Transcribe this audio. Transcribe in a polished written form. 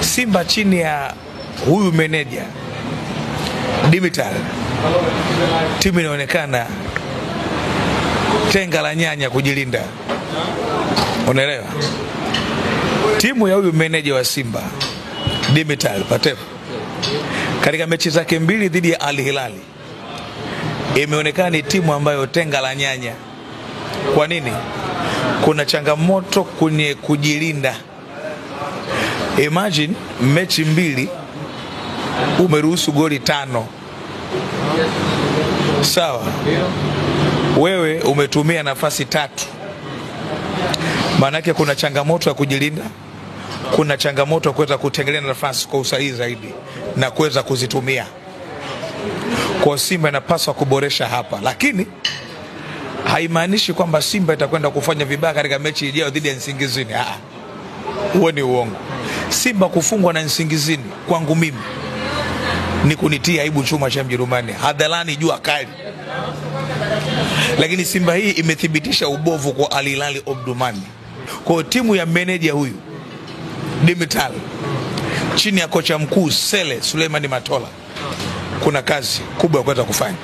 Simba chini ya huyu meneja Dimitar, timu inaonekana tenga la nyanya kujilinda. Unaelewa? Timu ya huyu meneja wa Simba Dimitar Patev katika mechi zake mbili dhidi ya Al Hilali imeonekana ni timu ambayo tenga la nyanya. Kwa nini? Kuna changamoto kwenye kujilinda. Imagine mechi mbili umeruhusu goli 5. Sawa. Wewe umetumia nafasi 3. Maanake kuna changamoto ya kujilinda, kuna changamoto ya kuweza kutengeneza nafasi kwa usahihi zaidi na kuweza kuzitumia. Kwa Simba inapaswa kuboresha hapa, lakini haimaanishi kwamba Simba itakwenda kufanya vibaya katika mechi ijayo dhidi ya Nsingizini. Huo ni uongo. Simba kufungwa na Nsingizini kwangu mimi ni kunitia aibu chuma cha Mjerumani hadharani, jua kali. Lakini Simba hii imethibitisha ubovu kwa Al Hilal Omdurman. Kwa timu ya meneja huyu Dimitar chini ya kocha mkuu Sele Suleimani Matola, kuna kazi kubwa ya kuweza kufanya.